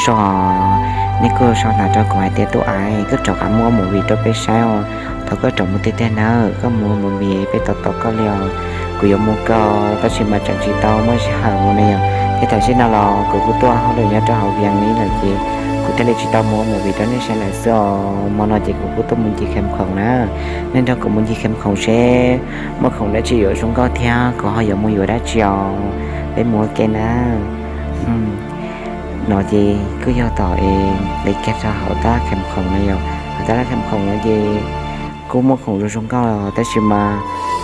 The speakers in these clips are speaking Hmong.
Tso, nej kuj sau ntawv rau kuv hais tias tub Aiv, koj rov qab muab movie rau peb saib os. Thov koj rov mus tiag tiag nawb, koj mus movie peb tos tos koj li os. Kuv yuav mus kawg tab sis mas tseem tsis tau muaj sij hawm mus na yom. Thiab tam sim no los kuv kuj tuaj hauj lwm nyob rau hauv Vias Mis lawm ces kuv thiaj li tsis tau mus movie rau nej saib lawm xwb os. Hmo no ces kuv kuj tuaj mus ncig Kham Khoom na. Nej nrog kuv mus ncig Kham Khoom seb muaj khoom dab tsi yuav zoo nkauj thiab kuv ho yuav mus yuav dab tsi os. Peb mus ua ke na. No ces kuj yog tom es li kiag rau hauv tab laj Kham Khoom no yom. Hauv tab laj Kham Khoom no ces kuj muaj khoom zoo zoo nkauj los tab sis mas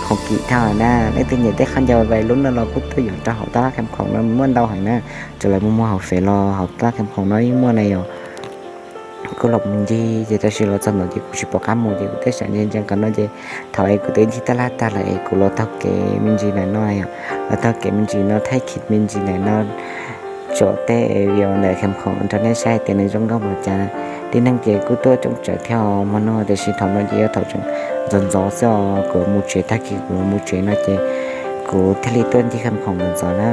khoom kim thaj na. Leej twg nyiam tej qhov ncau vais lub no los kuj tuaj yuav rau hauv tab laj Kham Khoom no muaj ntau heev na. Txawm lawv mus muag hauv fem los hauv tab laj Kham Khoom no yeej muaj na yom. Kuj los mus ncig ces tam sim los txog ntawd ces kuv tsis pom qab mus ces kuv tej xav ntsia ntsia qhov no ces thaum es kuv twb ncig tab laj tag lawm es kuv los taug kev me ntsis ntawm no yom. Los taug kev me ntsis no, thaij khiv me ntsis ntawm no, tsom tej video ntawm Kham Khoom rau nej saib tias nws zoo nkauj npaum cas. Tib neeg ces kuj tuaj coob tsawv thiab os hmo no, tiam sis thaum no ces yog thaum tseem ntxov ntxov xwb os. Kuv mus tsev, tag kis kuv mus tsev no ces kuv thiaj li tuaj ncig Kham Khoom ntxov ntxov na.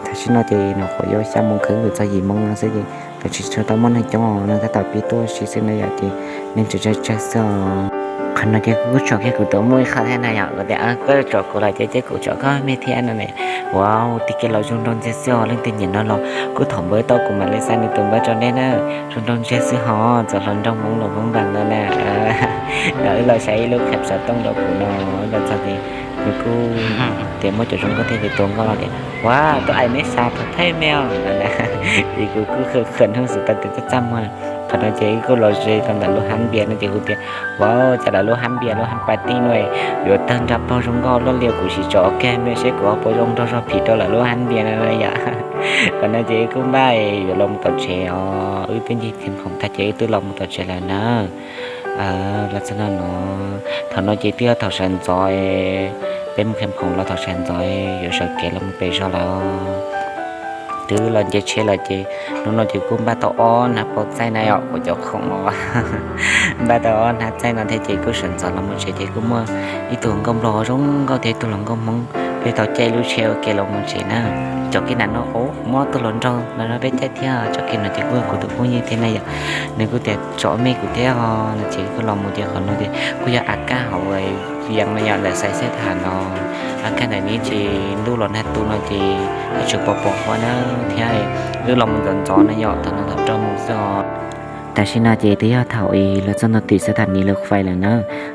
Tam sim no ces nyuam qhuav yuav xya moo kheev yuav txog yim moo no xwb ces tseem tsis tshua tau muaj neeg coob os, neeg tab tom pib tuaj si xwb na yom, ces neeg tseem tsawg tsawg xwb os. Qhov no ces kuv kuj tsom kiag kuv tus muaj ib qho thiab na yom, kuv tias koj tsom kuv los ces kuv tsom koj me thiab no ne. Ua, tib kev los zoo nraug ntxiag xwb os, leej twg nyiam no los kuj thov npawb tau kuv mam li xa nws tus npawb rau nej na. Zoo nraug ntxiag xwb hos, txawm hluas nraug Hmoob los Hmoob npaum no na. Wb los saib ib lub kham xov tooj rau kuv no, los txog ces nws kuj tias muaj cov zoo nkauj thiab ces tua nkauj los tias, ua, tub Aiv, neb xa thaum thaij me os. Ces kuv kuj khwv khwv hnub xwb tau tias txaj txaj muag. Qhov no ces wb kuj los ze rau ntawm lub hab npias no ces kuv tias, ua, cas lawv lub hab npias lub hab pas tij no yuav tawg nra paug zoo nkauj luaj li, kuv sim tsom kiag me seb kuv ho puas zoo nraug zog phim rau lawv lub hab npias no yom. Qhov no ces wb kuj npaj yuav los mus tom tsev os, wb twb ncig Kham Khoom tag ces wb twb los mus tom tsev lawm na. Los txog no no, thaum no ces twb yog thaum sawv ntxov, peb mus Kham Khoom los thaum sawv ntxov yuav sawv kev los mus pem zos lawm. Twb los nce tsheb lawm ces hnub no ces kuj npaj tau ob hnab pau txaij na yom, kuv cov khoom os. Npaj tau ob hnab txaij no thiab ces kuj sawv ntxov los mus tsev ces kuj muaj ib tug hluas nkauj Nplog zoo nkauj thiab ib tug hluas nkauj Hmoob, peb tau caij lub tsheb ua ke los mus tsev na. Tsom kiag nram no, ua, muaj ib tug hluas nraug los nrog peb caij thiab, tsom kiag no ces kuj yog kuv tus phooj ywg thiab na yom. Nws kuj tias tsom me kuv thiab os no ces kuj los mus ces qhov no ces kuj yog av kaj hauv Vias no yom, ntawm Xais Xeb Tham no. Av kaj ntawm no ces ntuj los nag tu no ces yeej tsis pom pom qab na thiab. Wb los mus ntxov ntxov na yom, thaum no thaum rau mus xwb os. Tam sim no ces twb yog thaum es los txog ntua tim Xais Tham Nis lawv fais lawm na,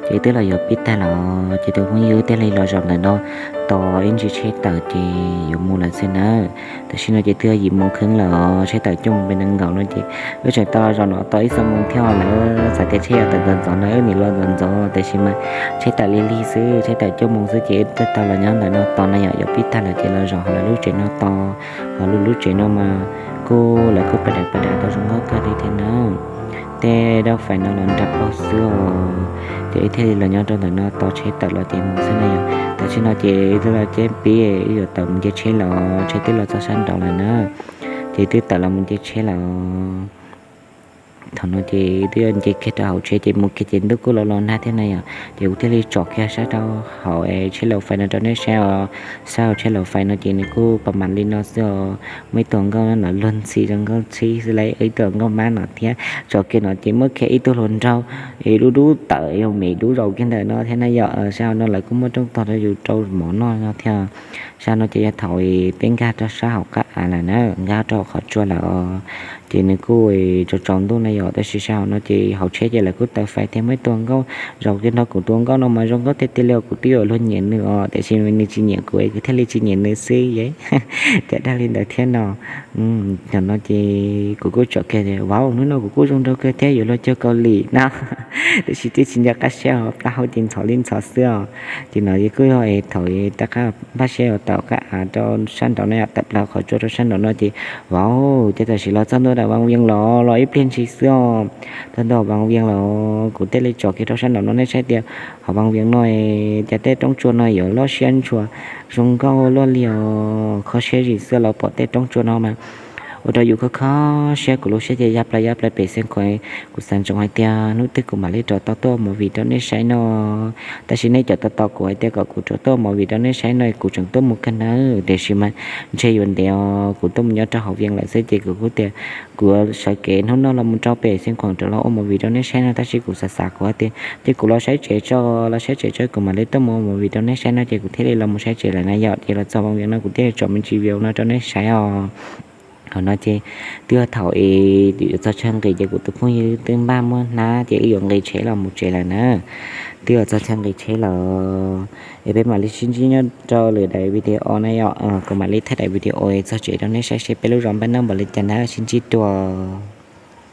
ces twb los yuav pib tag lawm ces tus phooj ywg thiaj li los zaum ntawm no tos ib ntsis tsheb tawm ces yuav mus lawm xwb na. Tam sim no ces twb yog yim moo kheev lawm, tsheb tawm cuaj moo peb nees nkaum no ces wb tseem tau los zaum no tos ib xuab moos thiab lawm. Xav tias tsheb yuav tawm ntxov ntxov no wb nim los ntxov ntxov, tiam sis mas tsheb tawm lig lig xwb, tsheb tawm cuaj moo xwb ces wb thiaj tau los nyob ntawm no tos na yom. Yuav pib tag lawm ces los zaum hauv lawv lub tsev no tos, hauv lub lub tsev no mas kuj lawv kuj pas dav pas dav tau zoo nkauj kawg li thiab na. Tej dav fais no los nrag paug xwb os, ces wb thiaj li los nyob rau ntawm no tos tsheb tawm los ces mus xwb na yom. Tam sim no ces wb twb los ceb pib, wb yuav tawm mus nce tsheb lawm, tsheb twb los txog sab nraud lawm na, ces twb tawm los mus nce tsheb lawm. Thaum no ces twb yuav nce kiag rau hauv tsheb ces mus kiag ces ntuj kuj los los nag thiab na yom, ces kuv thiaj li tsom kiag sab rau hauv tsheb laus fais no rau nej saib os. Sab hauv tsheb laus fais no ces nws kuj pas mam li no xwb os, muaj ib tug nkauj no luag ntxhi zoo nkauj ntxhi xwb lauj, ib tug nkauj mab no thiab. Tsom kiag no ces muaj kiag ib tug hluas nraug es dub dub tawm yog me dub zaum kiag ntawm no thiab na yom. Sab hauv no lawv kuj muaj rooj tog rau yus rau mov noj no thiab. Sab no ces yog thaum peb nkag rau sab hauv qab av lawm na, nkag rau qhov tsua lawm os. Ces nws kuj tsaus tsaus ntuj na yom, tab sis sab hauv no ces hauv tsheb ces lawv kuj taws fais thiab. Muaj ib tug nkauj zaum kiag nrog kuv tus nkauj no mas zoo nkauj tiag tiag li os, kuv twb yuav luag nyiam nws os, tiam sis nws tsis nyiam kuv es kuv thiaj li tsis nyiam nws xwb es. Cas dag li ntawd thiab no. Thaum no ces kuv kuj tsom kiag tias, vauv, hnub no kuv kuj zoo nraug kawg thiab, yuav luag cuag Kaus Lim no. Tiam sis twb tsis nco qab siab os, plaub hau ces ntxhov li ntxhov xwb os. Ces no kuj yog thaum rov qab npaj siab yuav tawm qab av rau sab nraud no, tawm plaws qhov tsua rau sab nraud no ces, vauv, ces tam sim los txog ntua Vam Vias los, los ib pliag ntshis xwb os. Txog ntua Vam Vias los, kuv thiaj li tsom kiag rau sab nraud no nej saib tias hauv Vam Vias no cas tej roob tsua no yuav loj siab ntshua, zoo nkauj luaj li os. Kho siab zim xwb los pom tej roob tsua no mas Ua rau yus kho kho siab, kuv lub siab ces ya plaws ya plaws pem xeev khuam. Kuv xav ntsoov hais tias hnub twg kuv mam li rov tau tuaj ua movie rau nej saib no. Tab sis nej cov tos tos kuv hais tias kom kuv rov tuaj ua movie rau nej saib no kuv tseem tuaj mus kawg nawb, tiam sis mas ntshe yuav ntev os, kuv tuaj mus nyob rau hauv Vias lawm xwb ces kuv kuj tias kuv sawv kev hnub no los mus rau pem xeev khuam rov los ua movie rau nej saib no, tab sis kuv xav xav kuv hais tias ces kuv los saib tsev tso, los saib tsev tso kuv mam li tuaj mus ua movie rau nej saib no ces kuv thiaj li los mus saib tsev lawm na yom. Ces los txog Vias no kuv thiaj tsom me ntsis video no rau nej saib os. Hauv no ces twb yog thaum es yuav txog chaw nqis ces kuv tus phooj ywg twb npaj muab hnab ces wb yuav nqis tsheb los mus tsev lawm na. Twb yog txog chaw nqis tsheb lawm es peb mam li sib ntsib nyob rau lwm daim video na yom. Kuv mam li thaij daim video txog tsev rau nej saib seb peb lub zos npab nab npaum li cas na, sib ntsib dua.